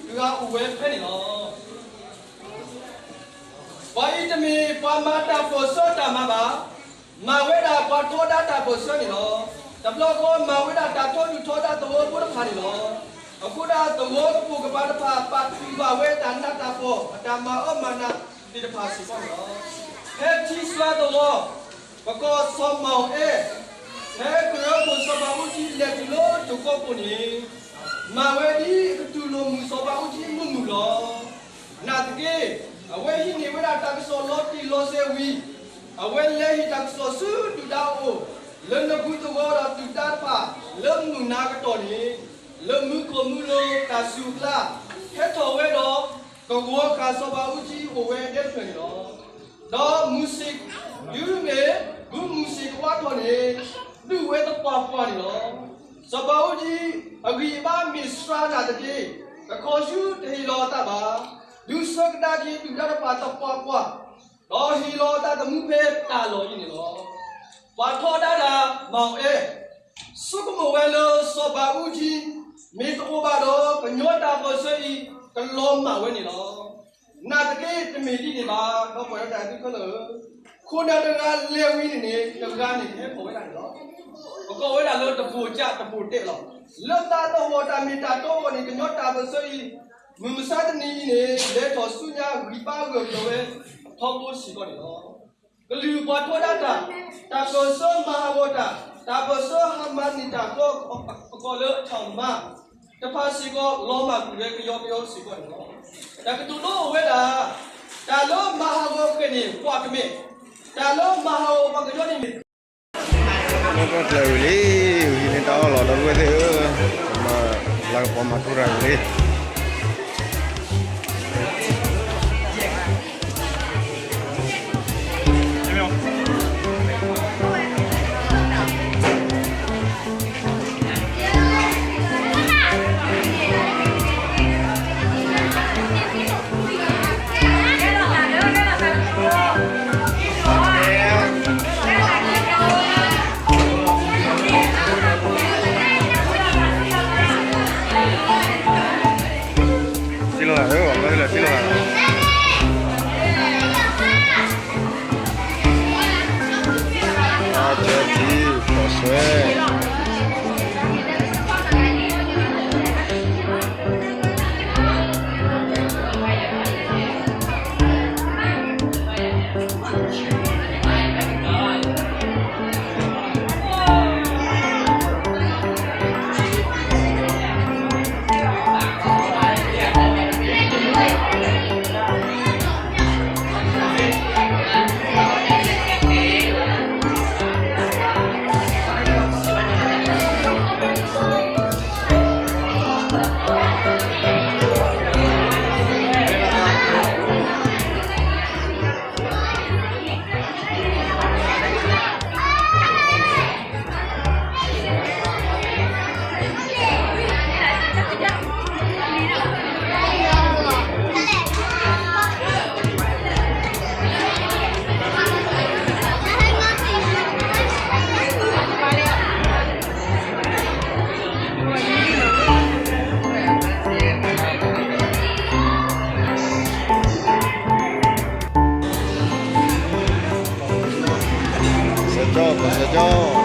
တဂၤအိၣ်ဝဲဖဲန့ၣ်လီၤ. ပှၤအံၤတမ့ၢ်ပှၤမၤတၢ်ပၢၢ်ဆၢတၢ်မၤဘၣ်, မၤဝဲဒၣ်ပှၤထီဒါတၢ်ပၢၢ်ဆၢန့ၣ်လီၤ. တဘျီဃီမၤဝဲဒၣ်တၢ်ထီဒုၣ်ထီဒါသဝီဖိတဖၣ်န့ၣ်လီၤ. အဃိဒၣ်သဝီကပိာ်ကပၤတဖၣ် ပာ်သူၣ်ဘၣ်ဝဲတၢ်နးတၢ်ဖှီၣ် အတၢ်မၤအၢမၤနးသ့ၣ်တဖၣ်စ့ၢ်ကီးန့ၣ်လီၤ. ဖဲထံစွါသဝီ ပကီၢ်စီၤမီၣ်အဲၣ် ဖဲကရၢခိၣ်စီၤဘးအူကၠံလဲၤတုၤလၢတကီၢ်ခိၣ်န့ၣ်, မၤဝဲဒ်အကတူၢ်လိာ်မုာ်စီၤဘးအူကၠံမုာ်မုာ်လီၤ. နာ်သက့ အဝဲဟံးန့ၢ်ဝဲဒၣ်တၢ်ကစီၣ်လီၤတံၢ်လီၤဆဲးဝံၤ, အဝဲလဲၤဟ့ၣ်တၢ်ကစီၣ်ဆူဒုၣ်ဒါအအိၣ်, လၢနၢ်ဟူသဝီဒီးဒုၣ်ဒါတဖၣ်လၢမုၢ်နၤအကတီၢ်န့ၣ်, လၢမူခိၣ်မူလိၤတၢ်စူၤအကျါ, ဟဲထီၣ်ဝဲဒီး ကဝီၤဃာ်စီၤဘးအူကၠံအိၣ်ဝဲဒဲတဖျၢၣ်န့ၣ်လီၤ. ဒီးမုၢ်ဆ့ၣ်တုၤမ့ၢ် ဘုမုၢ်ဆ့ၣ်ကဝါထီၣ်န့ၣ်, ဒုးဝဲသပှၢ်ပှၢ်န့ၣ်လီၤ. စီၤဘးအူကၠံအဂံၢ်အဘါမ့ၢ်စှၤနာ်သက့, တခီဆူတဟ့ၣ်လီၤအသးဘၣ်, ဒုးဆၢကဒါက့ၤဒုၣ်ဒါတဖၣ်သပှၢ်ပှၢ်, ဒီးဟ့ၣ်လီၤအသးသမူဖဲတၢ်လီၢ်အံၤန့ၣ်လီၤ. ပှၤထီဒါတၢ်မီၣ်အဲၣ် ဆိကမိၣ်ဝဲလၢစီၤဘးအူကၠံ မ့ၢ်တအိၣ်ဘၣ်ဒီး ကညီတၢ်ပၢၢ်ဆၢအံၤ ကလီၤမၢ်ဝဲန့ၣ်လီၤ. နာ်သက့တမ့ၢ်ဒ်န့ၣ်ဘၣ်, ဒီပုၢ်ဝဲၢ်တၢ်အဲၣ်သုခဲလၢာ်, ခိၣ်နၢ်တဂၤလဲၤဝံၤန့ၣ်န့ၣ် တဂၤန့ၣ်ဟဲထီၣ်ဝဲဒၣ်န့ၣ်လီၤ. ပကိးဝဲဒၣ်လၢတပိာ်ကၢ်တပိာ်တဲာ်လီၤ. လၢသးသဟီၣ်တၢ်မ့ၢ်တၢ်တီအဂီၢ်န့ၣ် ကညီတၢ်ပၢၢ်ဆၢအံၤ မုၢ်မဆါတနံၤအံၤန့ၣ် လဲၤထီၣ်ဆူညါဂံၢ်ဘါဂၢၢ်ကျၢၤဝဲ ထီဘိစ့ၢ်ကီးန့ၣ်လီၤ. ကလုာ်ပှၤထီဒါတၢ်, တၢ်ပၢၢ်ဆၢမၤဟးဂီၤတၢ်, တၢ်ပၢၢ်ဆၢဟးမၤန့ၢ်တၢ်အကျိၤအကျဲလၢအထီၣ်မၤ တဖၣ်စ့ၢ်ကီး လီၤမၢ်ကွံာ်ဝဲကယီကယီစ့ၢ်ကီးန့ၣ်လီၤ. တၢ်ကတိၤဒိအိၣ်ဝဲဒၣ်, တၢ်လၢမၤဟးဂီၤဃဲၣ်န့ၣ် ပှၤကမဲာ်, တၢ်လၢမၤဟးဂီၤပှၤကညီန့ၣ်မ့ၢ် ကျဲဝံၤလံ, ဝံၤန့ၣ်တၢ်အီၣ်လီၤဒီပုၢ်ဝဲၢ်သ့ၣ်ဧၢ, မၤလၤကပီၤမၤထူရၤဝံၤလံ. စံၣ်လီၤသးဧၢ, ဘၣ်လၢစံၣ်လီၤသး, အါ ကၢထံ ကီၢ်ဆွဲ စၢကၠီ ပစၢကၠီ